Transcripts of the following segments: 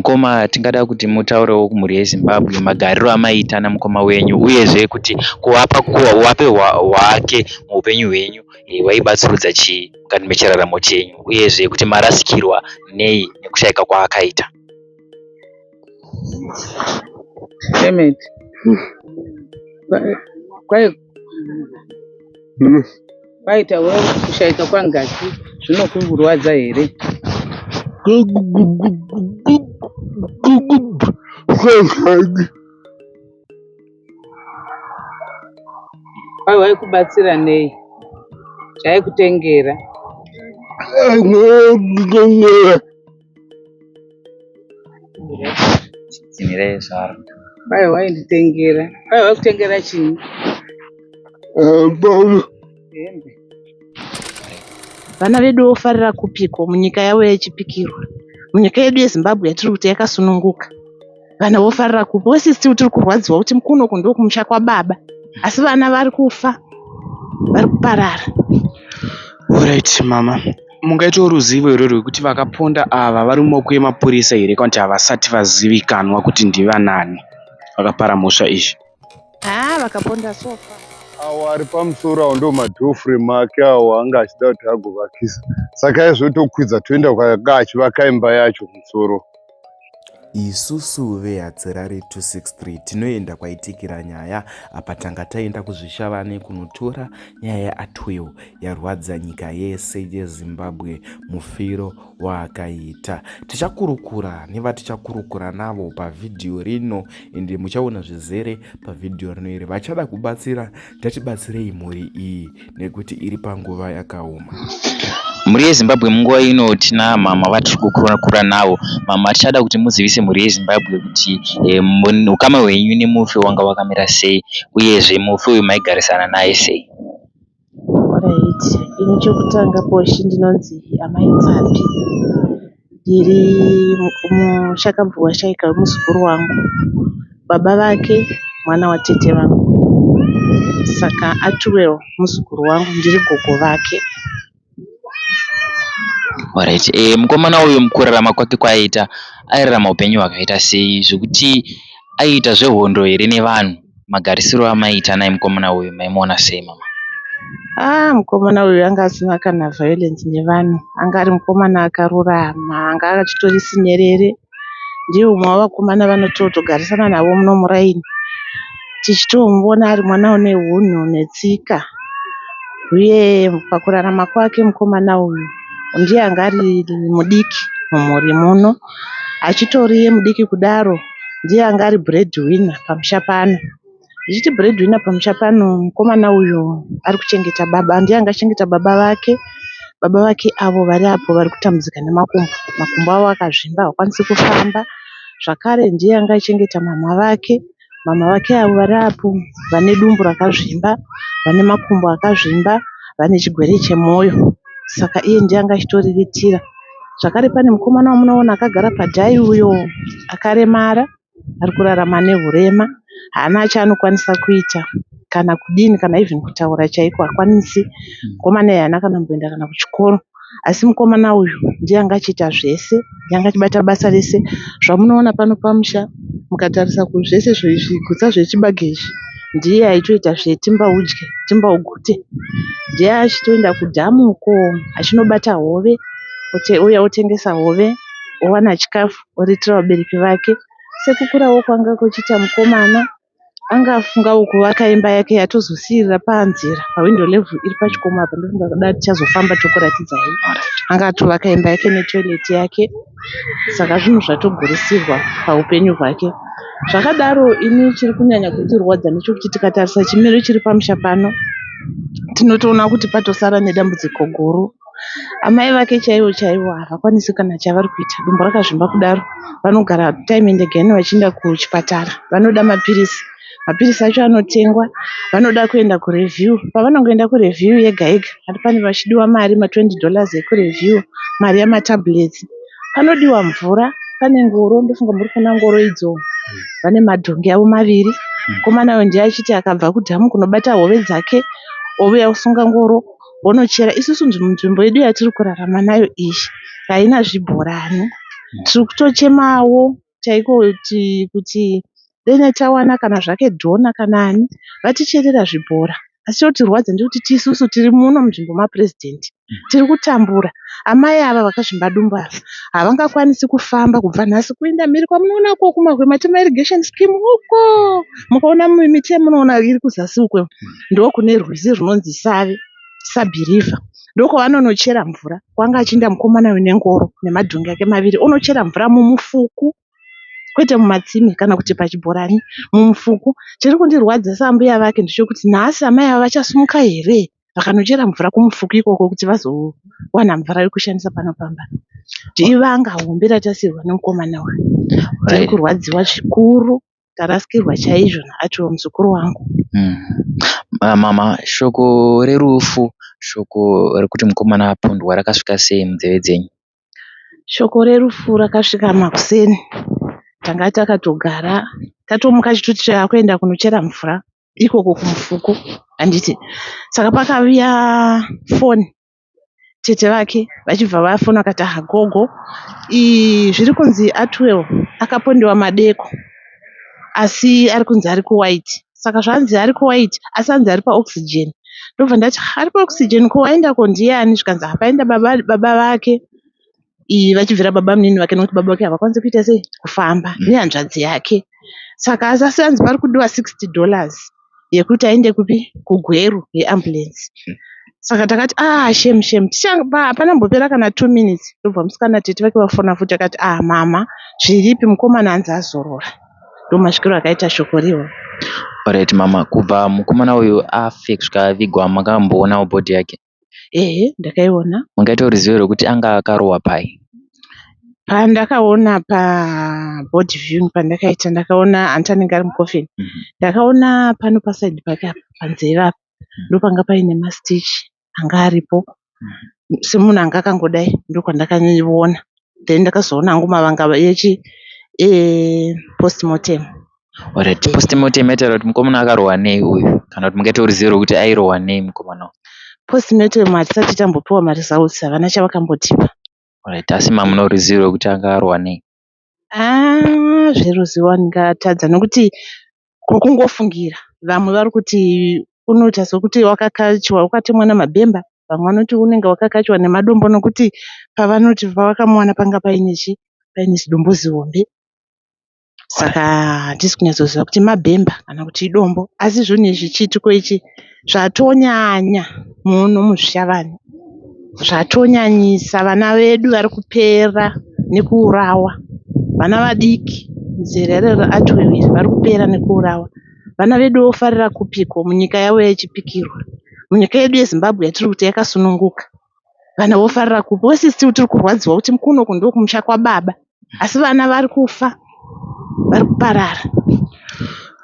Mukoma tingada kuti mutaurewo kumhuri yeZimbabwe magariro amaiita namukoma wenyu uyezve kuti kuvapa huvape hwake muupenyu hwenyu hwaibatsiridza chii mukati mechiraramo chenyu uyezve kuti marasikirwa nei nekushaika kwaakaita. Clement. Kwaita kushaika kwangazi zvinokurwadza here? Kwai waikubatsira nei? Chaikutengera? Tsinhirai zvaro. Kwai wainditengera. Kwai waikutengera chii? Hembe. Vana vedu vofarira kupiko munyika yavo yechipikirwa? Munyika yedu yeZimbabwe yatiri kuti yakasununguka. Vana vofarira kupi? Wese still tiri kurwadziwa kuti kunoku ndokumusha kwababa. Asi vana vari kufa, vari kuparara. Alright mama, mungaitawo ruzivo here rwekuti vakaponda ava vari mumaoko emapurisa here kana kuti havasati vazivikanwa kuti ndivanani vakapara mhosva iyi? Haa vakaponda sofa. Awo ari pamusoro awo ndo madoor frame ake awo anga achida kuti agovakisa saka aizotokwidza toenda kwaanga achivaka imba yacho kumusoro. Isusu veHatsirari 263 tinoenda kwaitikira nyaya apa tanga taenda kuZvishavane kunotora nyaya yaAtwell yarwadza nyika yese yeZimbabwe mufiro waakaita. Tichakurukura nevatichakurukura navo pavhidhiyo rino ende muchaona zvizere pavhidhiyo rino iri. Vachada kubatsira ngatibatsirei mhuri iyi nekuti iri panguva yakaoma. Mhuri yeZimbabwe munguva ino tina mama vatiri kukurukura navo. Mama tichada kuti muzivise mhuri yeZimbabwe kuti ukama hwenyu nemufi wanga wakamira sei uyezve mufi uyu maigarisana naye sei. Alright, ini chekutanga poshi ndinonzi Amai Tsapi. Ndiri mushakabvu washaika wemuzukuru wangu. Baba vake mwana watete vangu. Saka Atuwell muzukuru wangu ndiri gogo vake. Alright, mukomana uyu mukurarama kwake kwaaiita airarama upenyu hwakaita sei zvekuti aiita zvehondo here nevanhu magarisiro amaiita naye mukomana uyu maimuona sei mama? Ah, mukomana uyu anga asina kana violence nevanhu. Anga ari mukomana akarurama, anga achitori sinyerere. Ndiye umwe wavakomana vanotogarisana navo muno muraini. Tichitomuona ari mwana une hunhu netsika. Uye pakurarama kwake mukomana uyu ndiye anga ari mudiki mumhuri muno. Achitori mudiki kudaro ndiye anga ari breadwinner pamusha pano. Ndichiti breadwinner pamusha pano mukomana uyu ari kuchengeta baba ndiye anga achichengeta baba vake. Baba vake avo vari apo vari kutambudzika nemakumbo. Makumbo avo akazvimba havakwanisi kufamba. Zvakare ndiye anga achichengeta mama vake. Mama vake avo vari apo vane dumbu rakazvimba, vane makumbo akazvimba, vane chigwere chemwoyo. Saka iye ndiye anga achitoriritira. Zvakare pane mukomana wamunoona akagara padhayi uyo akaremara ari kurarama nehurema. Haana chaanokwanisa kuita kana kudini kana even kutaura chaiko hakwanisi. Mukomana uyu haana kana kumboenda kana kuchikoro. Asi mukomana uyu ndiye anga achiita zvese, ndiye anga achibata basa rese. Zvamunoona pano pamusha mukatarisa zvese zvigutsa zvechibage izvi ndiye aitoita zvetimba udye, timba ugute. Ndiye achitoenda kudhamu uko achinobata hove, ouya otengesa hove, owana chikafu oriritira vabereki vake. Sekukurawo kwanga kuchiita mukomana anga afungawo kuvaka imba yake yatozosiirira panzira pahwindo level iri pachikomo apa ndofunga kuda tichazofamba tokuratidzai. Anga atovaka imba yake netoilet yake saka zvinhu zvatogurisirwa paupenyu hwake. Zvakadaro ini chiri kunyanya kundirwadza ndechekuti tikatarisa chimiro chiri pamusha pano tinotoona kuti patosara nedambudziko guru. Amai vake chaivo chaivo havakwanisi kana chavari kuita dumbu rakazvimba kudaro vanogara time and again vachienda kuchipatara vanoda mapirisi. Mapirisi acho anotengwa vanoda kuenda kureview pavanongoenda kureview yega yega pane vachidiwa mari ma20 dollars ekureview mari yamatablets. Panodiwa mvura pane ngoro ndofunga muri kuona ngoro idzo vane madhongi avo maviri. Mukomana uyu ndiye achiti akabva kudhamu kunobata hove dzake ouya osunga ngoro vonochera. Isusu nzvimbo yedu yatiri kurarama nayo iyi haina zvibhorani. Tiri kutochemawo chaiko kuti dene tawana kana zvake dhona kana ani vaticherera zvibhora. Asi chotirwadza ndechekuti isusu tiri muno munzvimbo maPresident tiri kutambura. Amai ava vakazvimba dumbu ava havangakwanisi kufamba kubva nhasi kuenda mhiri kwamunoona uko kuMahwematema Irrigation Scheme uko. Mukaona miti yamunoona iri kuzasi uko ndokune rwizi runonzi Save, Sabi River. Ndokwavanonochera mvura. Kwanga achienda mukomana uyu nengoro nemadhongi ake maviri onochera mvura mumufuku kwete mumatsime kana kuti pachibhorani mumufuku. Chiri kundirwadza saambuya vake ndechekuti nhasi amai ava vachasimuka here vakanochera mvura kumufuku ikoko kuti vazowana mvura yekushandisa pano pamba. Ivanga hombe ratasiirwa nemukomana uyu. Tiri kurwadziwa zvikuru. Tarasikirwa chaizvo naArtwell muzukuru wangu. Mama, shoko rerufu, shoko rekuti mukomana apondwa rakasvika sei munzeve dzenyu? Shoko rerufu rakasvika makuseni. Tanga takatogara tatomuka chituti chakuenda kunochera mvura ikoko kumufuku handiti. Saka pakauya foni tete vake vachibva vafona vakati ah gogo zviri kunzi Artwell akapondewa madeko asi ari kunzi ari kuwhite. Saka zvanzi ari kuwhite asi anzi ari paoxygen. Ndobva ndati ari paoxygen ko waendako ndiyani zvikanzi paenda baba vake vachibvira baba munini vake nekuti baba vake havakwanisi kuita sei kufamba nehanzvadzi yake. Saka asi anzi pari kudiwa $60 yekuti aende kupi kuGweru yeambulance. Saka takati ah shame shame hapana kumbopera kana 2 minutes ndobva musikana tete vake vafona futi akati ah mama zviripi mukomana anzi azorora. Ndomasvikiro akaita shoko riwo. Alright mama, kubva mukomana uyu afe kusvika avigwa makamboonawo bhodhi yake? Ehe, ndakaiona. Mungaita ruzivo rwekuti anga akarohwa pai? Pandakaona pabody viewing pandakaita ndakaona hanti anenge ari mucoffin. Ndakaona pano pasaidhi pake apa panzeve apa ndopanga paine mastitch anga aripo semunhu anga akangodai ndokwandakaiona. Then ndakazoona hangu mavanga echi postmortem. Alright, postmortem yaitaura kuti mukomana akarohwa nei uyu kana kuti mungaita ruzivo rwekuti airohwa nei mukomana uyu? Postmortem hatisati tambopiwa maresults havana chavakambotipa. Alright, asi mamuno ruzivo rwekuti anga arohwa nei? Ah, zveruzivo ndingatadza nekuti kwokungofungira vamwe vari kuti unoita sekuti wakakachiwa wakatemwa namabhemba vamwe vanoti unenge wakakachiwa nemadombo nokuti pavanoti pavakamuwana panga paine chi paine zidombo zihombe. Saka hatisi kunyatsoziva kuti mabhemba kana kuti idombo asi zvinhu izvi chiitiko ichi zvatonyanya muno muZvishavane. Zvatonyanyisa vana vedu vari kupera nekuurawa. Vana vadiki zera rero raArtwell iri vari kupera nekuurawa. Vana vedu vofarira kupiko munyika yavo yechipikirwa. Munyika yedu yeZimbabwe yatiri kuti yakasununguka. Vana vofarira kupi? Vose still tiri kurwadziwa kuti kunoku ndokumusha kwababa. Asi vana vari kufa, vari kuparara.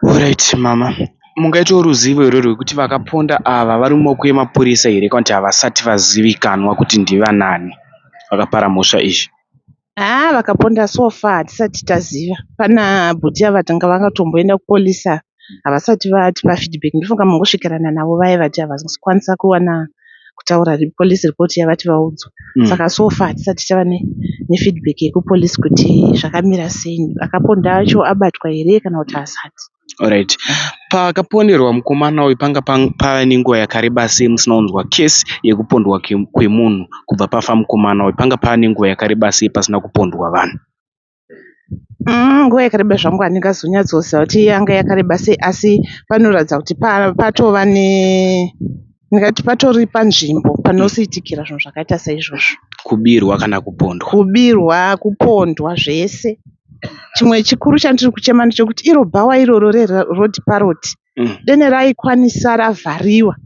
Alright mama, mungaitawo ruzivo here rwekuti vakaponda ava vari mumaoko emapurisa here kana kuti havasati vazivikanwa kuti ndivanani vakapara mhosva iyi? Haa vakaponda so far hatisati taziva. Pana bhuti ava tanga vakatomboenda kupolisi ava havasati vatipa feedback. Ndofunga mangosvikirana navo vaya vati havasi kukwanisa kuwana kutaura police report yavati vaudzwa. Saka so far hatisati tava nefeedback yekupolisi kuti zvakamira sei. Akaponda acho abatwa here kana kuti haasati. Alright. Pakaponderwa mukomana uyu panga pava nenguva yakareba sei musina kunzwa kesi yekupondwa kwemunhu kubva pafa mukomana uyu panga pava nenguva yakareba sei pasina kupondwa vanhu? Nguva yakareba zvangu handingazonyatsoziva kuti yanga yakareba sei asi panoratidza kuti patova ne ndingati patori panzvimbo panosiitikira zvinhu zvakaita saizvozvo. Kubirwa kana kupondwa? Kubirwa, kupondwa zvese. Chimwe chikuru chandiri kuchema ndechekuti iro bhawa iroro reRoad Parrot dene raikwanisa ravhariwa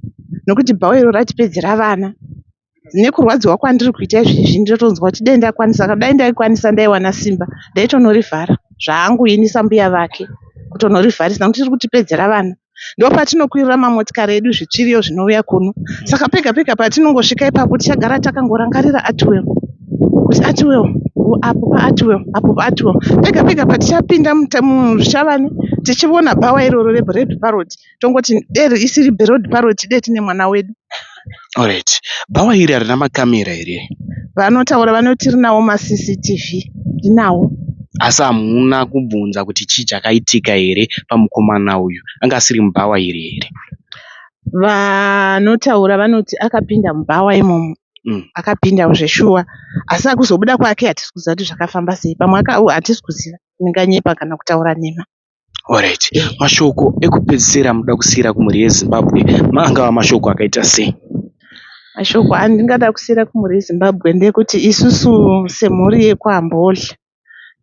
nokuti bhawa iro ratipedzera vana. Nekurwadziwa kwandiri kuita izvezvi ndinotonzwa kuti dai ndakwanisa dai ndaikwanisa ndaiwana simba ndaitonorivhara zvangu ini sambuya vake kutonorivharisa nekuti riri kutipedzera vana. Ndopatinokwirira mamotikari edu zvitsviriyo zvinouya kuno. Saka pega pega patinongosvika ipapo tichagara takangorangarira Artwell. Kuti Artwell, apo paArtwell, apo paArtwell. Pega pega patichapinda muZvishavane tichiona bhawa iroro reRed Parrot tongoti dai isiri Red Parrot dai tine mwana wedu. Alright. Bhawa iri harina makamera here? Vanotaura vanoti rinawo maCCTV ndinawo. Asi hamuna kubvunza kuti chii chakaitika here pamukomana uyu? Anga asiri mubhawa iri here? Vanotaura vanoti akapinda mubhawa imomo. Akapinda zveshuwa asi akuzobuda kwake hatisi kuziva kuti zvakafamba sei. Pamwe hatisi kuziva ndinganyepa kana kutaura nhema. Alright. Mashoko ekupedzisira munoda kusiira kumhuri yeZimbabwe angava mashoko akaita sei? Mashoko andingada kusiira kumhuri yeZimbabwe ndeyekuti isusu semhuri yekwaMbodla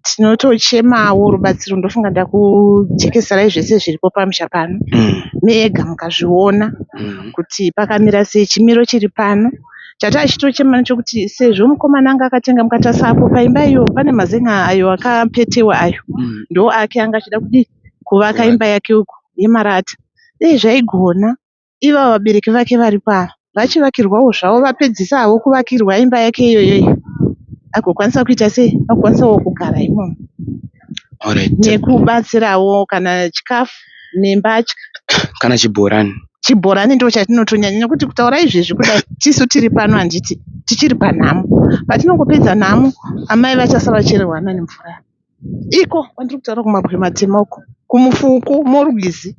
tinotochemawo rubatsiro. Ndofunga ndakujekeserai zvese zviripo pamusha pano. Mega mukazviona kuti pakamira sei chimiro chiri pano. Chatachitochema nechekuti sezvo mukomana anga akatenga mukatarisa apo paimba iyo pane mazen'a ayo akapetewa ayo ndo ake anga achida kudii kuvaka imba yake uku yemarata. Dei zvaigona ivo vabereki vake varipo ava vachivakirwawo zvavo vapedzisa havo kuvakirwa imba yake iyoyo agokwanisa kuita sei agokwanisawo kugara imomo. Nekubatsirawo kana chikafu nembatya Kana chibhorani. Chibhorani ndo chatinotonyanya nekuti kutaura izvezvi kudai tisu tiri pano handiti tichiri panhamo. Patinongopedza nhamo amai vachasara vachererwa nani mvura. Iko kwandiri kutaura kumabwe matema uko kumufuku morwizi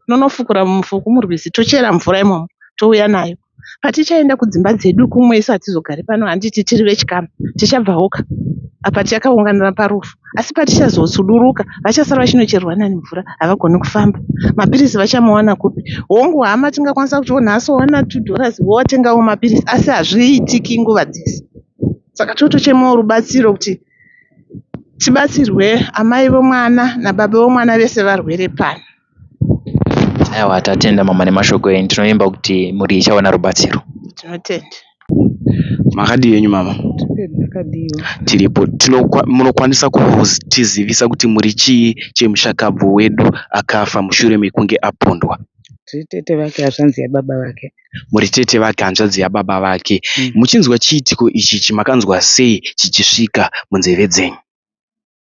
tinonofukura mumufuku murwizi tochera mvura imomo touya nayo. Patichaenda kudzimba dzedu kumwe isu hatizogari pano handiti tiri vechikama tichabvawoka apa takaunganira parufu. Asi patichazosuduruka vachasara vachinochererwa nani mvura havagoni kufamba. Mapirisi vachamuwana kupi? Hongu hama tingakwanisa kuti nhasi wawana $2 wowatengawo mapirisi asi hazviitiki nguva dzese. Saka totochemawo rubatsiro kuti tibatsirwe amai vomwana nababa vomwana vese varwere pano. Aiwa tatenda mama nemashoko enyu tinovimba kuti mhuri ichawana rubatsiro. Tinotenda. Makadii henyu mama? Tiripo. Munokwanisa kutizivisa kuti muri chii chemushakabvu wedu akafa mushure mekunge apondwa? Tiri tete vake hanzvadzi yababa vake. Muri tete vake hanzvadzi yababa vake. Muchinzwa chiitiko ichi makanzwa sei chichisvika munzeve dzenyu?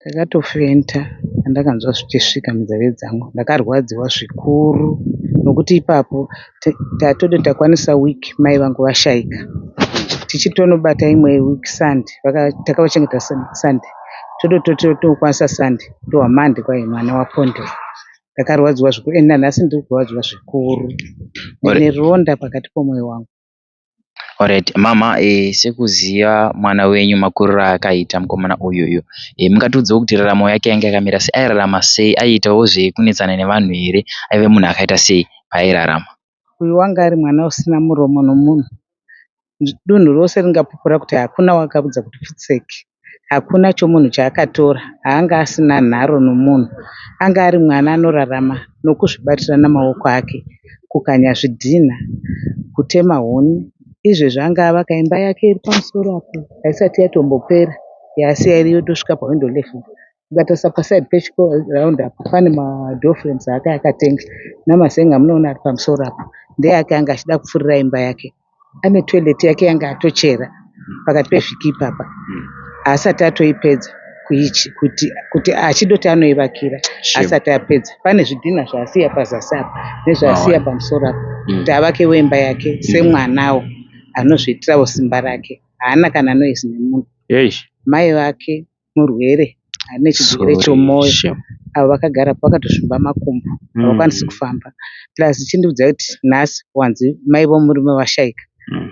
Ndakatofenta pandakanzwa zvichisvika munzeve dzangu. Ndakarwadziwa zvikuru nokuti ipapo tatoti takwanisa wiki mai vangu vashaika. Tichitonobata imwe wiki Sunday, takavachengeta Sunday. Todoti tokwanisa Sunday tohwa Monday kwai mwana wapondewa. Ndakarwadziwa zvikuru ende nanhasi ndiri kurwadziwa zvikuru. Ndine ronda pakati pomwoyo wangu. Alright mama, sekuziva mwana wenyu makuriro aakaita mukomana uyuyu, mungatiudzewo kuti raramo yake yanga yakamira sei? Airarama sei? Aiitawo zvekunetsana nevanhu here? Aive munhu akaita sei paairarama? Uyu wanga ari mwana usina muromo nomunhu. Dunhu rose ringapupura kuti hakuna waakaudza kuti pfutseki. Hakuna chomunhu chaakatora. Haanga asina nharo nomunhu. Anga ari mwana anorarama nokuzvibatira namaoko ake. Kukanya zvidhinha, kutema huni. Izvezvi anga avaka imba yake iri pamusoro apo haisati yatombopera yaasiya yotosvika pahwindo level. Ukatarisa paside pechiround apo pane madoor frames ake aakatenga namazen'e amunoona ari pamusoro apo ndeake anga achida kupfurira imba yake. Ane toilet yake yanga atochera pakati pevhiki ipapa haasati atoipedza kuti achidoti anoivakira asati apedza. Pane zvidhinha zvaasiya pazasi apa nezvaasiya pamusoro apa kuti avakewo imba yake semwanawo anozviitirawo simba rake. Haana kana noise nemunhu. Mai vake murwere ane chirwere chomwoyo avo vakagara vakatozvimba makumbo havakwanisi kufamba. Plus chindiudzai kuti nhasi wanzi mai vomurume vashaika.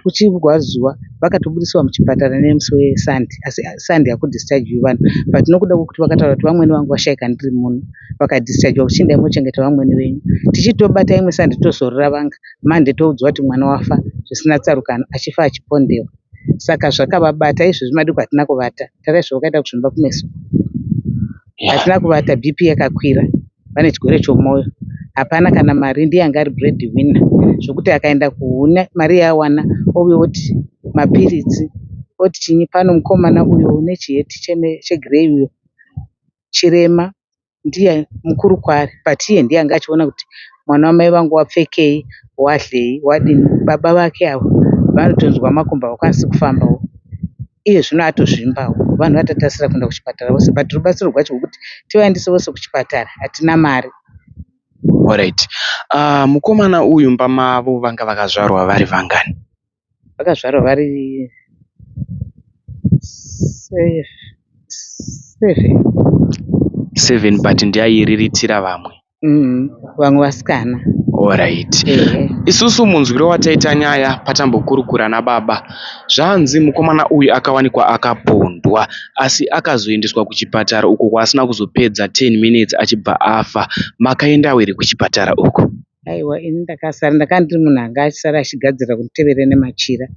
Kuchibva zuva vakatobudiswa muchipatara nemusi weSunday asi Sunday hakudischargiwi vanhu but nokuda kwekuti vakataura kuti vamwene vangu vashaika ndiri muno vakadischargiwa kuti chiendai munochengeta vamwene venyu. Tichitobata imwe Sunday tozorora vanga Monday toudzwa kuti mwana wafa zvisina tsarukano achifa achipondewa. Saka zvakavabata izvezvi madeko hatina kuvata tarai zvavakaita kuzvimba kumeso. Hatina kuvata BP yakakwira vane chirwere chomwoyo hapana kana mari ndiye anga ari bread winner zvokuti akaenda kuhuni mari yaawana ouya oti mapiritsi oti chinyi pano mukomana uyo une chiheti chegireyi uyo chirema ndiye mukuru kwaari but iye ndiye anga achiona kuti mwana wamai vangu wapfekei wadlei wadini. Baba vake avo vanotonzwa makumbo havakwanisi kufambawo iye zvino atozvimbawo vanhu vatotarisira kuenda kuchipatara vose but rubatsiro rwacho rwekuti tivaendese vose kuchipatara hatina mari. Alright. Mukomana uyu mumba mavo vanga vakazvarwa vari vangani? Vakazvarwa vari Seven. Seven but ndiye airiritira vamwe. Vamwe vasikana. Alright. Isusu munzwiro wataita nyaya patambokurukura nababa zvanzi mukomana uyu akawanikwa akapondwa asi akazoendeswa kuchipatara uko kwaasina kuzopedza 10 minutes achibva afa. Makaendawo here kuchipatara uku? Aiwa ini ndakasara ndakanga ndiri munhu anga achisara achigadzira kutevere nemachira.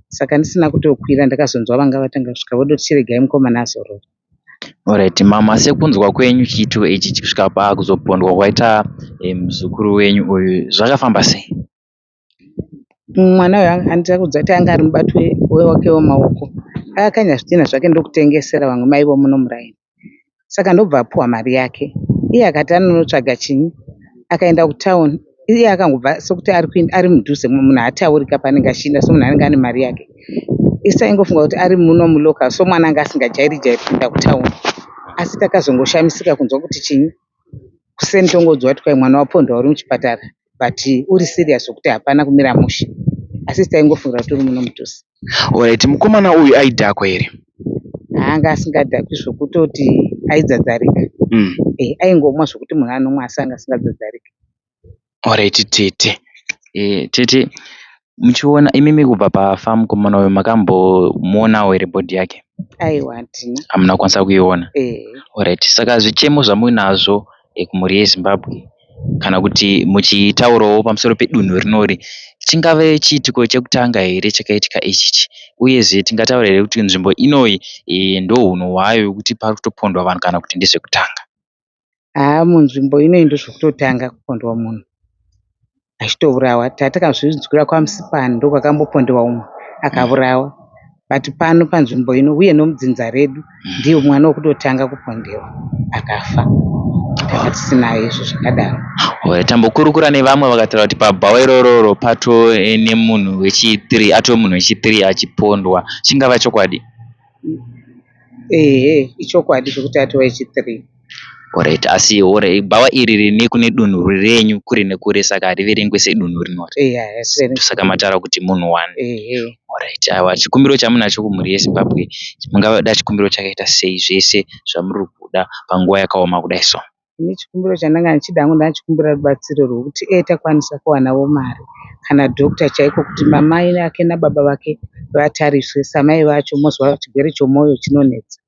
Saka ndisina kutokwira ndakazonzwa vanga vatanga kusvika vodoti chiregai mukomana azorore. Alright mama sekunzwa kwenyu chiitiko ichi kusvika pakuzopondwa kwaita muzukuru wenyu uyu zvakafamba sei? Mwana uyu handina kudza kuti anga ari mubati wake wemaoko. Akakanya zvidhinha zvake ndokutengesera vamwe mai vomuno muraini. Saka ndobva apuwa mari yake. Iye akati anonotsvaga chinyi akaenda kutown iye akangobva sekuti ari mudhuze munhu haataurika paanenge achienda semunhu anenge ane mari yake. Isu taingofunga kuti ari muno mulocal somwana anga asingajairi jairi kuenda kutown. Asi takazongoshamisika kunzwa kuti chinyi kuseni tongonzwa kuti kwai mwana wapondwa uri muchipatara but uri serious zvekuti hapana kumira mushe. Asi taingofunga kuti uri muno mudhuze. Alright mukomana uyu aidhakwa here? Anga asingadhakwi zvekutoti aidzadzarika. Aingomwa zvekuti munhu anomwa asi anga asingadzadzariki. Alright tete. Tete muchiona imimi kubva pafa mukomana uyu makambomuonawo here body yake? Aiwa handina. Hamuna kukwanisa kuiona? Eh. Alright saka zvichemo zvamuinazvo kumhuri yeZimbabwe kana kuti muchitaurawo pamusoro pedunhu rinori chingave chiitiko chekutanga here chakaitika ichichi uyezve tingataura here kuti nzvimbo inoyi ndohunhu hwayo hwekuti parikutopondwa vanhu kana kuti ndezvekutanga? Haa munzvimbo inoyi ndozvekutotanga kupondwa munhu achitourawa. Tatakazvinzwira kwaMusipani ndokwakambopondewa umwe akaurawa. But pano panzvimbo ino uye nomudzinza redu ndiye mwana wekutotanga kupondewa akafa. Tanga tisina izvo zvakadaro. Tambokurukura nevamwe vakataura kuti pabhawa irororo patove nemunhu wechi3 atove munhu wechi3 achipondwa chingava chokwadi? Ehe ichokwadi zvekuti atova wechi3. Alright asi bhawa iri rine kune dunhu renyu kure nekure saka hariverengwe sedunhu rinori. Eya Saka mataura kuti munhu one. Ehe. Alright aiwa chikumbiro chamunacho kumhuri yeZimbabwe mungada chikumbiro chakaita sei zvese zvamuri kuda panguva yakaoma kudai so? Ini chikumbiro chandanga ndichida hangu ndanga rubatsiro rwekuti dai takwanisa kuwanawo mari kana dhokota chaiko kuti mamai vake nababa vake vatariswe samai vacho mozwa chirwere chomwoyo chinonetsa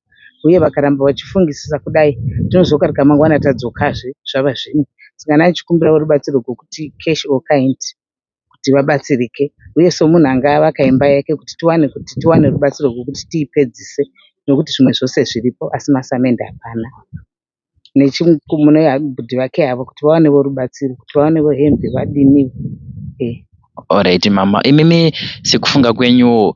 uye vakaramba vachifungisisa kudai tinozokaruka mangwana tadzokazve zvava zvimwe. Saka ndanga ndichikumbirawo rubatsiro rwekuti cash or kind kuti vabatsirike uye somunhu anga avaka imba yake kuti tiwane rubatsiro rwekuti tiipedzise nokuti zvimwe zvose zviripo asi masamende hapana. Nechimwe vake avo kuti vawanewo rubatsiro kuti vawanewo hembe vadini. Alright mama imimi sekufunga kwenyu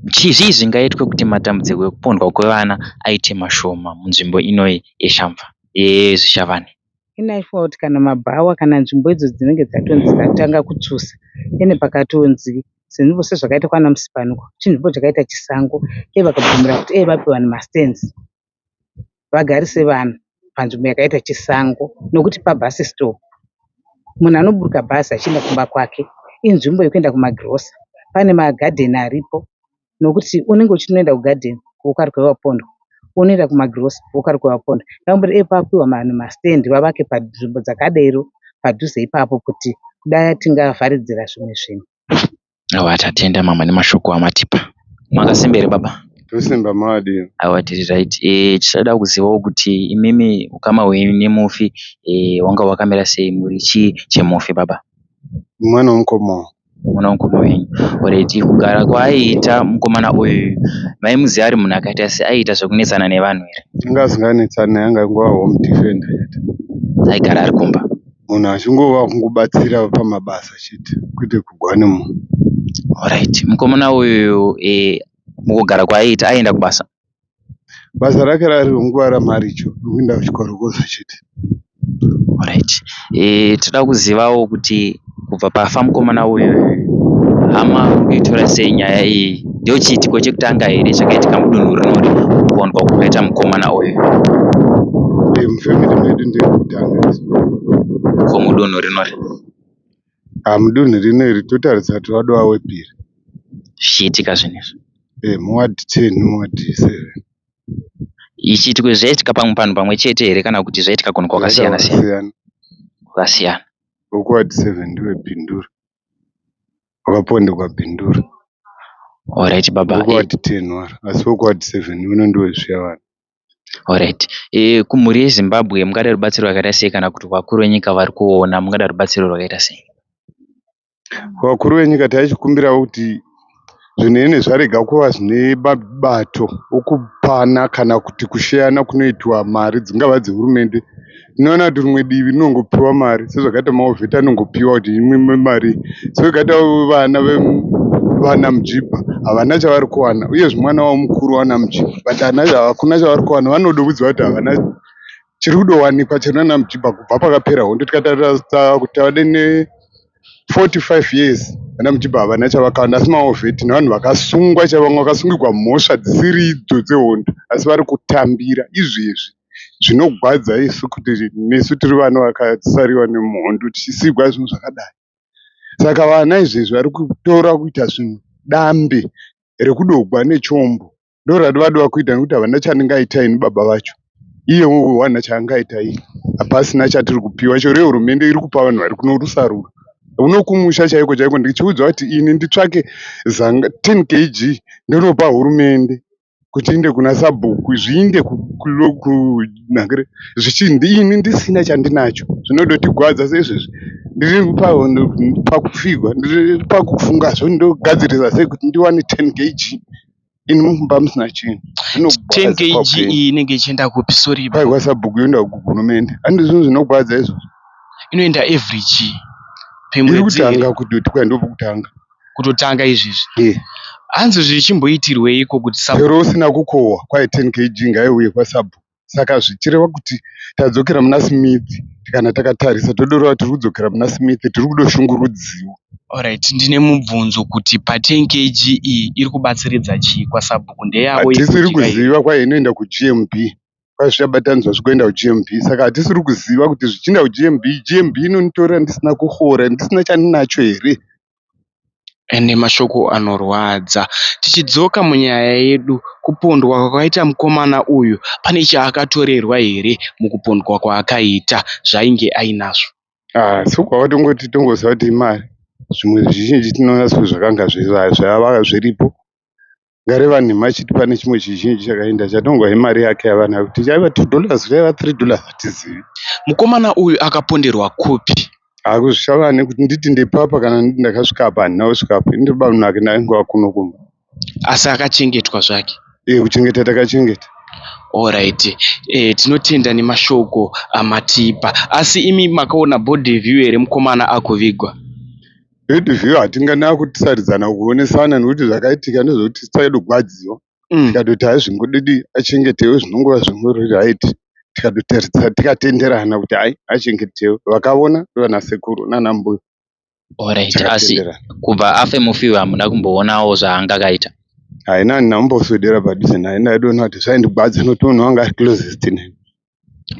zvii zvingaitwe kuti matambudziko ekupondwa kwevana aite mashoma munzvimbo inoyi yeShamva yeZvishavane? Ini aifunga kuti kana mabhawa kana nzvimbo idzo dzinenge dzatonzi dzatanga kutsvusa ine pakatonzi sezvakaita kwana Musipani uko chinzvimbo chakaita chisango uye vakabvumira kuti dai vape vanhu mastands vagarise vanhu panzvimbo yakaita chisango nokuti pabus stop. Munhu anoburuka bhazi achienda kumba kwake. Inzvimbo yekuenda kumagirosa. Pane magadheni aripo nokuti unenge uchinoenda kugadheni wokaruka wapondwa. Unoenda kumagirosa wokaruka wapondwa. Dai papiwa vanhu mastand vavake panzvimbo dzakadero padhuze ipapo kuti dai tingavharidzira zvimwe zvinhu. Aiwa tatenda mama nemashoko amatipa. Makasimba here baba? Tosimba makadini? Aiwa tiri right. Tichada kuzivawo kuti imimi ukama hwenyu nemufi hwanga hwakamira sei muri chii chemufi baba? Mwana wemukoma wangu. Mwana wemukoma wenyu. Alright kugara kwaaiita mukomana uyu maimuziva ari munhu akaita sei aiita zvekunetsana nevanhu here? Anga asinganetsani naye anga aingova home defender chete. Aigara ari kumba. Munhu achingova kungobatsira pamabasa chete kwete kurwa nemunhu. Alright mukomana uyu mukugara kwaaiita aienda kubasa? Basa rake rari renguva ramaricho rekuenda kuchikorokoza chete. Alright toda kuzivawo kuti kubva pafa mukomana uyu hama uri kuitora sei nyaya iyi ndo chiitiko chekutanga here chakaitika mudunhu rinori kupondwa kwakaita mukomana uyu? Mufamily medu ndeyekutanga. Ko mudunhu rinori? Mudunhu rino iri totaridza kuti wadova wepiri. Zvichiitika zvinhu izvi. Eh, muward 10 muward 7. Ichiitiko izvi zvaiitika pamwe panhu pamwe chete here kana kuti zvaiitika kunhu kwakasiyana siyana? Kwakasiyana. Wekuward 7 ndiwe Bindura. Wakaponderwa Bindura. Alright baba. Wekuward 10 waro. Asi wekuward 7 uno ndiwe Zviyavanhu. Alright. E, kumhuri yeZimbabwe mungada rubatsiro rwakaita sei kana kuti vakuru venyika vari kuona mungada rubatsiro rwakaita sei? Vakuru venyika taichikumbirawo kuti zvinhu zvarega kuva zvine mabato okupana kana kuti kusheyana kunoitwa mari dzingava dzehurumende. Tinoona kuti rimwe divi rinongopiwa mari sezvakaita mawovheti anongopiwa kuti imwe mari sezvakaita vana vana Mujibha havana chavari kuwana uyezve mwana wavo mukuru wana Mujibha but hakuna chavari kuwana vanoda kuziva kuti havana chiri kudowanikwa chiri nana Mujibha kubva pakapera hondo tikatarisa kuti tave ne 45 years vana Mujibha havana chavakawana asi maovheti nevanhu vakasungwa chaivo vamwe vakasungirwa mhosva dzisiri idzo dzehondo asi vari kutambira izvezvi zvinogwadza isu kuti nesu tiri vana vakasariwa nemuhondo tichisigwa zvinhu zvakadai saka vana izvezvi vari kutora kuita zvinhu dambe rekudogwa nechombo Ndoratovadova kuita nekuti havana chandingaita ini baba vacho. Iye wana chaangaita iye. Hapasina chatiri kupiwa chero hurumende iri kupa vanhu vari kuno rusarura. Uno kumusha chaiko chaiko ndichiudzwa kuti ini nditsvake zanga 10 kg ndonopa hurumende kuti inde kuna sabhuku zviinde kunhangire zvichinzi ini ndisina chandinacho zvinodotigwadza seizvezvi ndiri pakufigwa ndiri pakufunga zvo ndogadzirisa sei kuti ndiwane 10 kg ini mumba musina chinhu. 10 kg iyi inenge ichienda kupi sorry Kwai kwasabhuku yoenda kuhurumende. Handi zvinhu zvinogwadza izvozvo. Inoenda every chii? Iri Pamwedzi kutanga kutoti kwai ndopokutanga. Kutotanga izvezvi. Eh. Hanzi zvichimboitirweiko kuti sabhuku Chero usina kukohwa kwai 10 kg ngaiuye kwasabhuku. Saka zvichireva kuti tadzokera muna Smith kana takatarisa todoreva tiri kudzokera muna Smith tiri kudoshungurudziwa. Alright, ndine mubvunzo kuti pa 10 kg iyi iri kubatsiridza chii kwasabhuku ndeyavo Hatisiri yekudya here? kuziva kwai inoenda kuGMB kwai zvichabatanidzwa zvigoenda kuGMB saka hatisiri kuziva kuti zvichienda kuGMB GMB inonitorera ndisina kuhora ndisina chandinacho here? Ende mashoko anorwadza. Tichidzoka munyaya yedu, kupondwa kwakaita mukomana uyu pane chaakatorerwa here mukupondwa kwaakaita zvainge ainazvo? Ah, sokwawatongoti tongoziva kuti imari zvimwe zvizhinji tinoona sezvakanga zvava zviripo Ngareva nhema chiti pane chimwe chizhinji chakaenda chatongwa imari yake yavanayo kuti chaiva $2 dollars chaiva $3 dollars hatizivi. Mukomana uyu akaponderwa kupi? Hakuzvishavane kuti nditi ndepapa kana nditi ndakasvika apa handina kusvika apa ini ndobamnake ndaingova kuno kumba. Asi akachengetwa zvake? Eh, kuchengeta takachengeta. Alright. Eh, tinotenda nemashoko amatipa. Asi imi makaona body view here mukomana akuvigwa? Bad view hatingana kutisaridzana kuonesana nekuti zvakaitika ndezvekuti taidogwadziwa tikatoti hazvingodidi achengetewe zvinongova zvingori right tikatotarisa tikatenderana kuti hai achengetewe vakaona vana sekuru nana mbuya. Alright, asi kubva afe mufi hamuna kumboonawo zvaanga akaita? Haina handina kumboswedera padhuze naye ndaidoona kuti zvaindigwadza nekuti munhu wanga ari closest neni.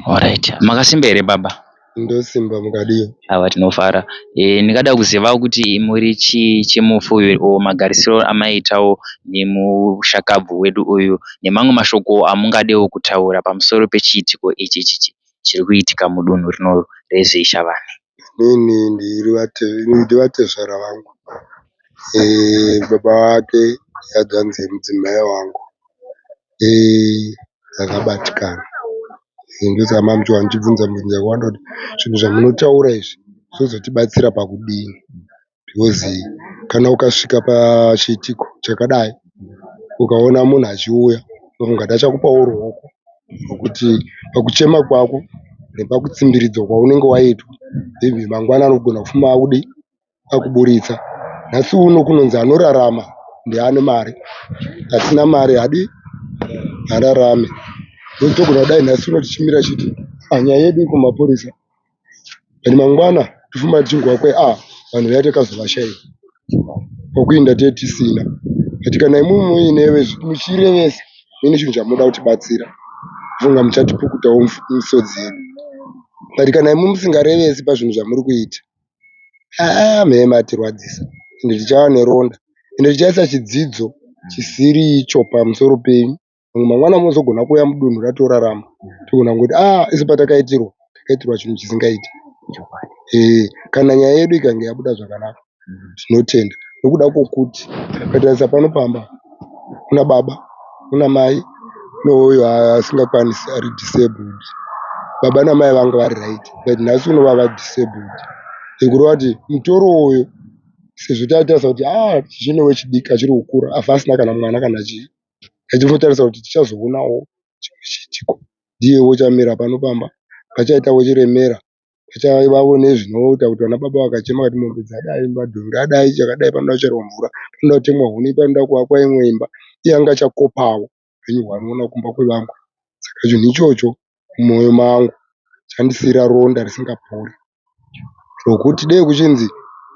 Alright. Makasimba here baba? Ndosimba mukadii? Ava tinofara. E, ndingada kuziva kuti muri chii chemufi uyu o magarisiro amaitawo nemushakabvu wedu uyu nemamwe mashoko amungadewo kutaura pamusoro pechiitiko ichi ichi chiri kuitika mudunhu rino reZvishavane. Inini ndiri vatezvara vangu. Eh, baba vake ihanzvadzi yemudzimai wangu. Eh, ndakabatikana. Eh, ndosaka mamuchiwa ndichibvunza mibvunzo yakawanda kuti zvinhu zvamunotaura izvi zvozotibatsira pakudini because kana ukasvika pachiitiko chakadai ukaona munhu achiuya unofunga kuti achakupawo ruoko rwekuti pakuchema kwako nepakutsimbiridzwa kwaunenge waitwa maybe mangwana anogona kufuma akudii akuburitsa. Nhasi uno kunonzi anorarama ndeane mari, asina mari haadi hararame. Togona kudai nhasi uno tichimira chiti ah, nyaya yedu iri kumapurisa but mangwana tofuma tichinzwa kwe ah vanhu vaya takazovashaiwa kwekuenda tee tisina but kana imimi muine muchirevesa muine chinhu chamunoda kutibatsira funga muchatipukutawo misodzi yedu but kana imi musingarevesi pazvinhu zvamuri kuita Haa mhee matirwadzisa ende tichava neronda ende tichaisa chidzidzo chisiri icho pamusoro penyu. Pamwe mangwana munozogona kuuya mudunhu ratorarama togona kungoti ah isu patakaitirwa takaitirwa chinhu chisingaiti. Kana nyaya yedu ikange yabuda zvakanaka tinotenda nokuda kwokuti ukatarisa pano pamba kuna baba kuna mai nouyo asingakwanisi ari disabled. Baba namai vanga vari right but nhasi uno vava disabled kureva kuti mutoro uyu sezvo tatarisa kuti ah tichine wechidiki achiri kukura afa asina kana mwana kana chii tachingotarisa kuti tichazoonawo chimwe chiitiko ndiyewo chamira pano pamba pachaitawo chiremera pachavawo nezvinoita kuti vana baba vakachema vakati mombe dzadai madhongi adai chakadai panoda kucherwa mvura panoda kutemwa huni panoda kuvakwa imwe imba iye anga achakopawo upenyu hwaanoona kumba kwevamwe saka chinhu ichocho mumwoyo mangu chandisiira ronda risingapori rokuti dei kuchinzi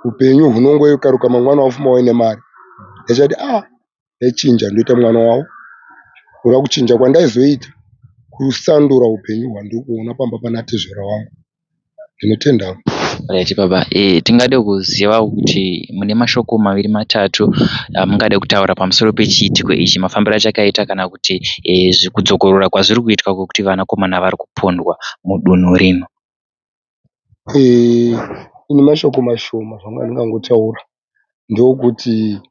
upenyu hunongokaruka mangwana wafuma uine mari ndaichati ah ndaichinja ndoita mwana wavo kureva kuchinja kwandaizoita kusandura upenyu hwandiri kuona pamba pana tezvara wangu ndinotenda. Right baba, tingade kuziva kuti mune mashoko maviri matatu amungade kutaura pamusoro pechiitiko ichi, mafambiro achakaita kana kuti kudzokorora kwazviri kuitwa kwekuti vanakomana vari kupondwa mudunhu rino. Ini mashoko mashoma zvangu andingangotaura ndeokuti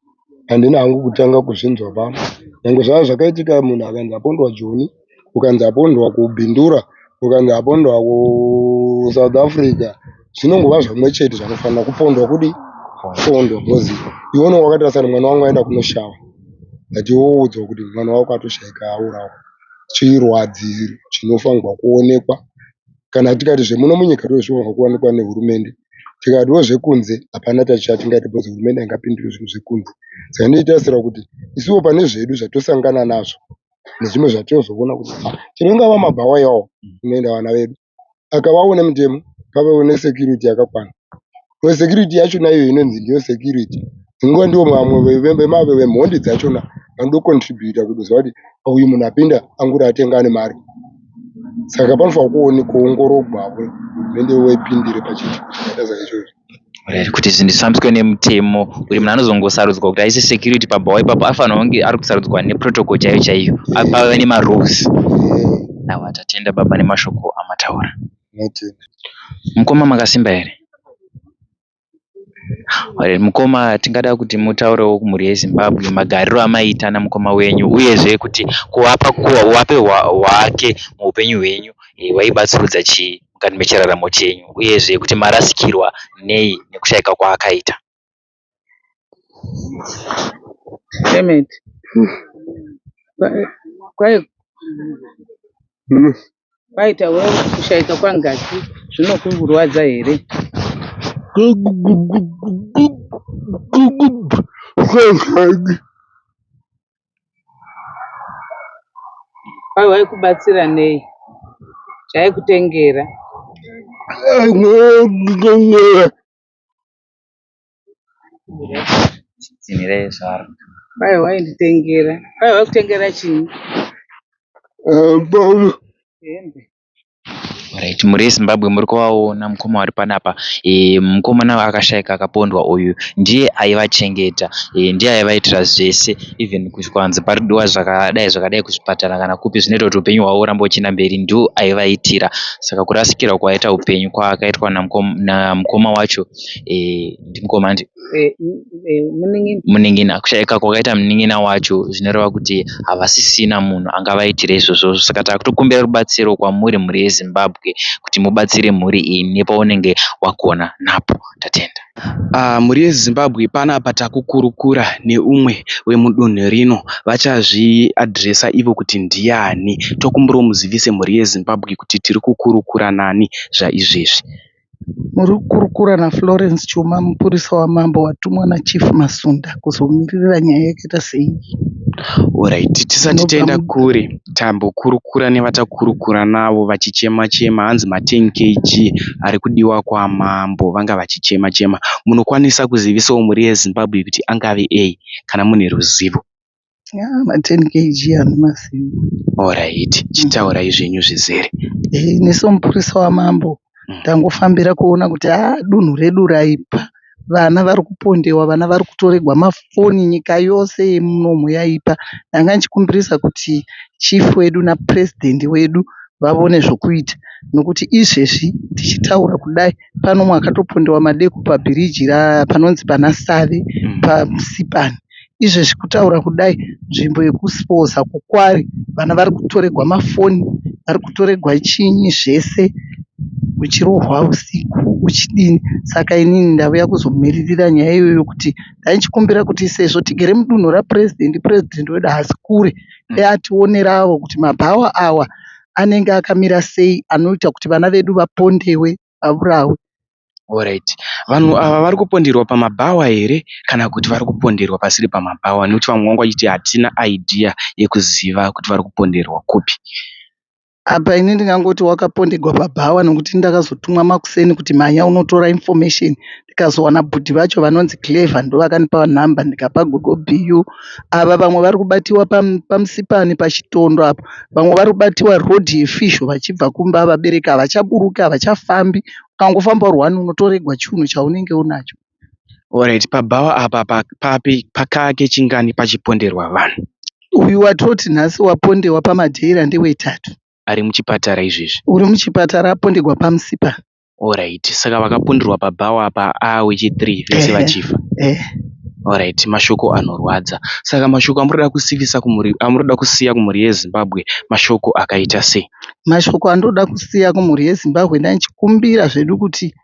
handina hangu kutanga kuzvinzwa pano nyangwe zvazvo zvakaitika munhu akanzi apondwa Joni ukanzi apondwa kuBindura ukanzi apondwa kuSouth Africa zvinongova zvimwe chete zvanofanira kupondwa kudi kupondwa because iwe unenge wakatarisa kuti mwana wangu aenda kunoshava but iwe woudzwa kuti mwana wako atoshaika aurawa chirwadzi chinofanirwa kuonekwa kana tikati zvemuno munyika ndozvinofanirwa kuwanikwa nehurumende tikatiwo zvekunze hapana chatingaita because hurumende haingapindiri zvinhu zvekunze saka ndinotarisira kuti isuwo pane zvedu zvatosangana nazvo nezvimwe zvatinozoona kuti ah, chero ingava mabhawa iwawo kunoenda vana vedu akavawo nemutemo pavewo nesecurity yakakwana because security yachona iyo inonzi ndiyo security dzimwe ndivo vamwe vemhondi dzachona vanodocontributa kutoziva kuti uyu munhu apinda anguri atenga ane mari saka panofanira kuongorogwawo hurumende ipindire pachiitiko chakaita saichocho. Right, kuti zvinhu zvifambiswe nemutemo kuti munhu anozongosarudzwa kuti aise security pabhawa ipapo afanira kunge ari kusarudzwa neprotocol chaiyo chaiyo pave nemarules. Aiwa tatenda baba nemashoko amataura. Tinotenda. Mukoma makasimba here? Mukoma tingada kuti mutaurewo kumhuri yeZimbabwe magariro amaiita namukoma wenyu uyezve kuti kuvapa uvape hwake muupenyu hwenyu hwaibatsurudza chii mukati mechiraramo chenyu uyezve kuti marasikirwa nei nekushaika kwaakaita. Clement. Kwaita kushaika kwangazi zvinokurwadza here? Kwai waikubatsira nei? Chaikutengera? Tsinhirai zvaro. Kwai wainditengera. Kwai waikutengera chii? Hembe. Right, mhuri yeZimbabwe muri kuvaona mukoma vari panapa. Mukomana akashaika akapondwa uyu ndiye aivachengeta, ndiye aivaitira zvese even kwanzi paridiwa zvakadai zvakadai kuzvipatara kana kupi zvinoita kuti upenyu hwavo hurambe huchienda mberi ndiwo aivaitira. Saka kurasikirwa kwaita upenyu kwaakaitwa namukoma wacho ndimukoma ndi munin'ina. Kushaika kwakaita munin'ina wacho zvinoreva kuti havasisina munhu angavaitire izvozvo. Saka takutokumbira rubatsiro kwamuri mhuri yeZimbabwe kuti mubatsire mhuri iyi nepaunenge wagona napo. Tatenda. Mhuri yeZimbabwe panapa takukurukura neumwe wemudunhu rino vachazviadhiresa ivo kuti ndiani. Tokumbirawo muzivise mhuri yeZimbabwe kuti tiri kukurukura nani zvaizvezvi. Muri kukurukura naFlorence Chuma, mupurisa wamambo watumwa naChief Masunda kuzomiririra nyaya yakaita seiyi. Alright, tisati taenda kure tambokurukura nevatakurukura navo vachichema chema hanzi ma10 kg ari kudiwa kwamambo vanga vachichema chema. Munokwanisa kuzivisawo mhuri yeZimbabwe kuti angave ei kana mune ruzivo. Ya, ma10 kg handimazivi. Alright, chitaurai zvenyu zvizere. Ini somupurisa wamambo ndangofambira kuona kuti haa dunhu redu raipa. Vana vari kupondewa, vana vari kutorerwa mafoni nyika yose yemunomu yaipa. Ndanga ndichikumbirisa kuti chief wedu naPresident wedu vaone zvokuita nokuti izvezvi tichitaura kudai pane umwe akatopondewa madeko pabhiriji panonzi pana Save paMusipani. Izvezvi kutaura kudai nzvimbo yekuSipoza kuKwari vana vari kutorerwa mafoni, vari kutorerwa chinyi zvese uchirohwa usiku uchidini. Saka inini ndauya kuzomiririra nyaya iyoyo kuti ndaichikumbira kuti sezvo tigere mudunhu raPresident, President wedu haasi kure dai ationerawo kuti mabhawa awa anenge akamira sei anoita kuti vana vedu vapondewe vaurawe. Horaiti. Vanhu ava vari kuponderwa pamabhawa here kana kuti vari kuponderwa pasiri pamabhawa nekuti vamwe vanga vachiti hatina idea yekuziva kuti vari kuponderwa kupi. Apa ini ndingangoti wakapondegwa pabhawa nokuti ndakazotumwa makuseni kuti mhanya unotora information ndikazowana bhudhi vacho vanonzi Clever ndovakanipa number ndikapa gogo BU. Ava vamwe vari kubatiwa paMusipani pachitondo apa vamwe vari kubatiwa road yefisho vachibva kumba vabereki havachaburuki havachafambi ukangofamba uri one unotoregwa chiunhu chaunenge unacho. Alright, pabhawa apa papi pakaa kechingani pachiponderwa vanhu? Uyu watoti nhasi wapondewa paMadeira ndewetatu. Ari muchipatara izvezvi? Uri muchipatara apondegwa paMusipa. Alright, saka vakaponderwa pabhawa apa aa wechi3 vese vachifa. Eh. Alright, mashoko anorwadza. Saka mashoko amuri kusivisa kumhuri amuri kusiya kumhuri yeZimbabwe mashoko akaita sei? Mashoko andinoda kusiya kumhuri yeZimbabwe ndaichikumbira zvedu kuti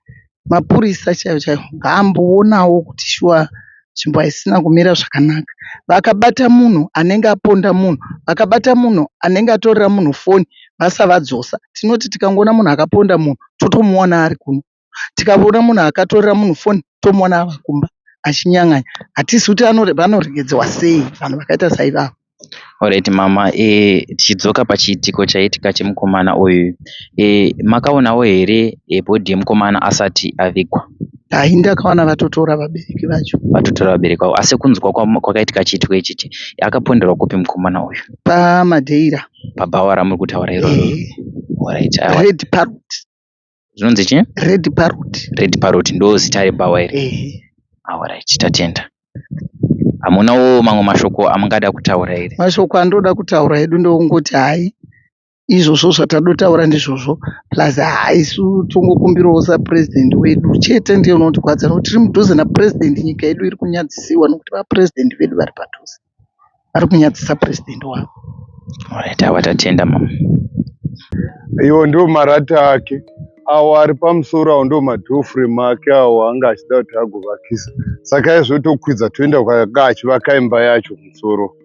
mapurisa chaiwo chaiwo ngaamboonawo kuti shuwa nzvimbo haisina kumira zvakanaka. Vakabata munhu anenge aponda munhu, vakabata munhu anenge atorera munhu foni vasavadzosa. Tinoti tikangoona munhu akaponda munhu totomuwana ari kuno. Tikaona munhu akatorera munhu foni tomuona ava kumba achinyang'anya. Hatizivi kuti vanoregedzewa sei vanhu vakaita saivava. Alright mama, e, tichidzoka pachiitiko chaitika chemukomana uyu e, makaonawo here e, body yemukomana asati avigwa? Hai, ndakaona vatotora vabereki vacho. Vatotora vabereki vavo, asi kunzwa kwakaitika chiitiko ichichi, akaponderwa kupi mukomana uyu? PaMadeira. Pabhawa ramuri kutaura iroro? Eh. Alright, aiwa. Red Parrot. Zvinonzi chii? Red Parrot. Red Parrot ndo zita rebhawa iri? Eh. Alright, tatenda. Hamunawo mamwe mashoko amungada kutaura here? Mashoko andoda kutaura hedu ndeongoti hai izvozvo zvatadotaura ndizvozvo plus haa isu tongokumbirawo sapresident wedu chete ndiye unotirwadza nokuti tiri mudhuze napresident nyika yedu iri kunyadzisiwa nokuti vapresident vedu vari padhuze vari kunyadzisa president wavo. Alright, awa tatenda mama. Iwo ndiwo marata ake awo ari pamusoro awo ndiwo madoor frame ake awo anga achida kuti agovakisa saka aizvotokwidza toenda kwaanga achivaka imba yacho kumusoro.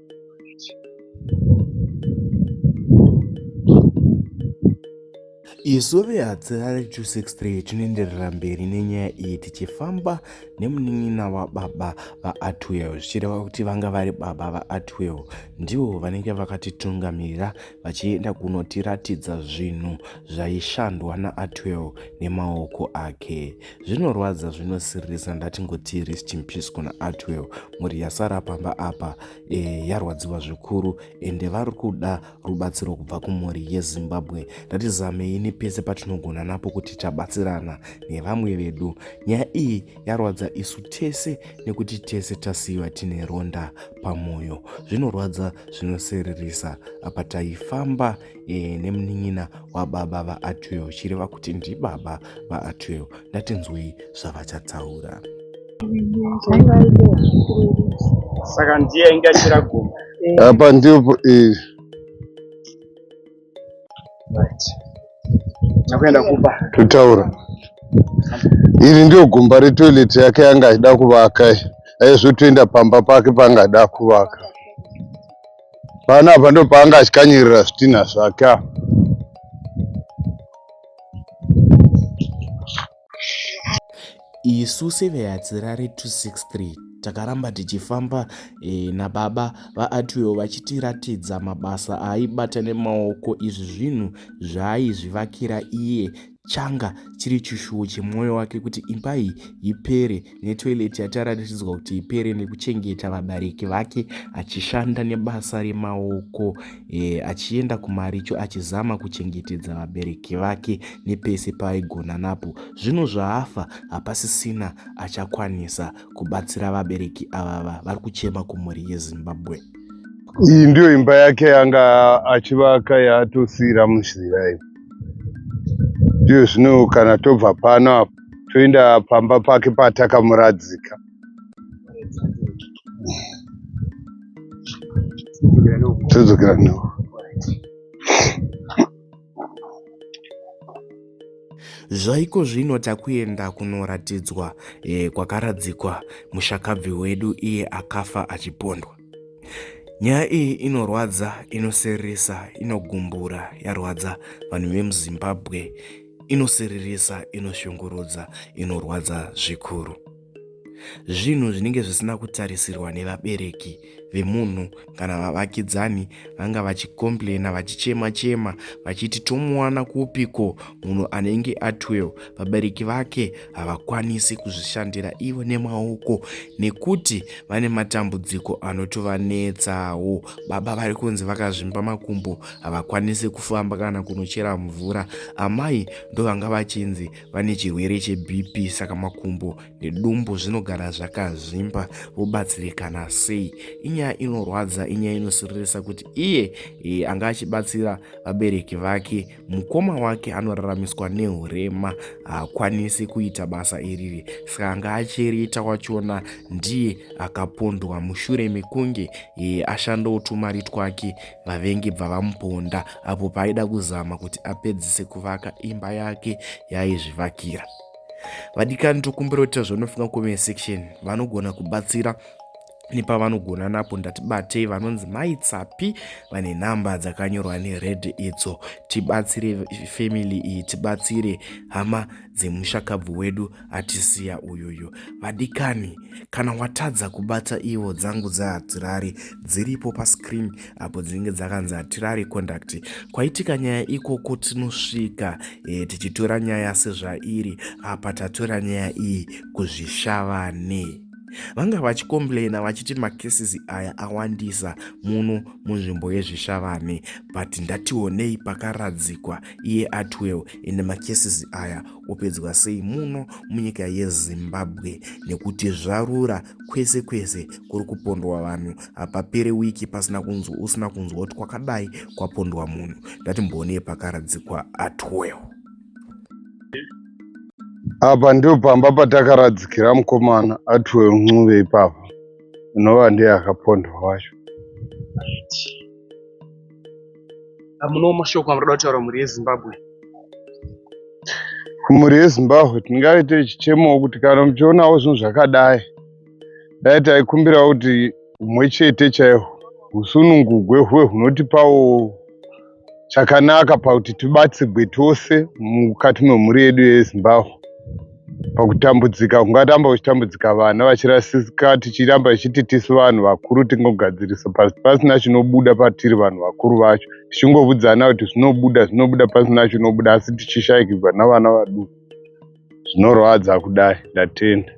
Isu veHatirare 263 tinoenderera mberi nenyaya iyi tichifamba nemunin'ina wababa vaAtwell zvichireva kuti vanga vari baba vaAtwell ndivo vanenge vakatitungamirira vachienda kunotiratidza zvinhu zvaishandwa naAtwell nemaoko ake. Zvinorwadza zvinosiririsa ndatingoti rest in peace kuna Atwell mhuri yasara pamba apa e, yarwadziwa zvikuru ende vari kuda rubatsiro kubva kumhuri yeZimbabwe. Ngatizamei nepese patinogona napo kuti tabatsirana nevamwe vedu. Nyaya iyi yarwadza isu tese nekuti tese tasiyiwa tine ronda pamoyo. Zvinorwadza zvinosiririsa. Apa taifamba e, nemunin'ina wababa vaAtwell chireva kuti ndibaba vaAtwell. Ngatinzwei zvavachataura. Saka ndiye ainge achira gomba. Apa ndipo eh. Right. Takuenda kupa. Totaura. Iri ndio gomba retoilet yake yanga achida kuvaka. Aizotoenda pamba pake paanga achida kuvaka. Panapa ndipo paanga achikanyirira zvitinha zvake apa. Isu seveHatirare 263 takaramba tichifamba e, nababa vaAtwell vachitiratidza mabasa aaibata nemaoko izvi zvinhu zvaaizvivakira iye. Changa chiri chishuwo chemwoyo wake kuti imba iyi ipere netoilet yataratidzwa kuti ipere nekuchengeta vabereki vake achishanda nebasa remaoko e, achienda kumaricho achizama kuchengetedza vabereki vake nepese paaigona napo. Zvino zvaafa hapasisina achakwanisa kubatsira vabereki avava vari kuchema kumhuri yeZimbabwe. Iyi ndiyo imba yake yanga achivaka yaatosiira muzira iyi. Ndiyo zvino kana tobva pano apa toenda pamba pake patakamuradzika. Todzokera neuko. Zvaiko zvino takuenda kunoratidzwa e, kwakaradzikwa mushakabvi wedu iye akafa achipondwa. Nyaya iyi inorwadza, inosiririsa, inogumbura, yarwadza vanhu vemuZimbabwe, inosiririsa, inoshungurudza, inorwadza zvikuru. Zvinhu zvinenge zvisina kutarisirwa nevabereki vemunhu kana vavakidzani vanga vachicomplaina vachichema chema vachiti tomuwana kupiko munhu anenge atwell vabereki vake havakwanisi kuzvishandira ivo nemaoko nekuti vane matambudziko anotovanetsawo baba vari kunzi vakazvimba makumbo havakwanisi kufamba kana kunochera mvura amai ndovanga vachinzi vane chirwere chebp saka makumbo nedumbu zvinogara zvakazvimba vobatsirikana sei inyaya inorwadza inyaya inosiririsa kuti iye e, anga achibatsira vabereki vake mukoma wake anoraramiswa neurema haakwanisi kuita basa iriri saka anga achiriita wachona ndiye akapondwa mushure mekunge e, ashandawo tumari twake vavengi bva vamuponda apo paaida kuzama kuti apedzise kuvaka imba yake yaaizvivakira Vadikani tokumbira kuti zvaunofunga comment section vanogona kubatsira nepavanogona napo ndatibatei vanonzi mai tsapi vane nhamba dzakanyorwa nered idzo tibatsire family iyi tibatsire hama dzemushakabvu wedu atisiya uyuyu vadikani kana watadza kubata ivo dzangu dzahatirari dziripo pascreen apo dzinenge dzakanzi hatirari conduct kwaitika nyaya ikoko tinosvika e, tichitora nyaya sezvairi apa tatora nyaya iyi kuzvishavane vanga vachicomplaina vachiti macases aya awandisa muno munzvimbo yezvishavane but ndationei pakaradzikwa iye atwell ende macases aya opedzwa sei muno munyika yezimbabwe nekuti zvarura kwese kwese kuri kupondwa vanhu hapapere wiki pasina kunzwa usina kunzwa kuti kwakadai kwapondwa munhu ndatimboonei pakaradzikwa atwell Apa ndipo pamba patakaradzikira mukomana Atwell Ncube ipapa unova ndiye akapondwa wacho. Hamunawo mashoko amunoda kutaura mhuri yeZimbabwe? Kumhuri yeZimbabwe tingave tichichemawo kuti kana muchionawo zvinhu zvakadai dai taikumbirawo kuti humwe chete chaihwo husunungugwe huve hunotipawo chakanaka pakuti tibatsigwe tose mukati memhuri yedu yeZimbabwe pakutambudzika kungaramba kuchitambudzika vana vachirasika tichiramba tichiti tisu vanhu vakuru tingogadzirisa pasina chinobuda patiri vanhu vakuru vacho tichingovudzana kuti zvinobuda zvinobuda pasina chinobuda asi tichishaikirwa navana vaduku zvinorwadza kudai ndatenda.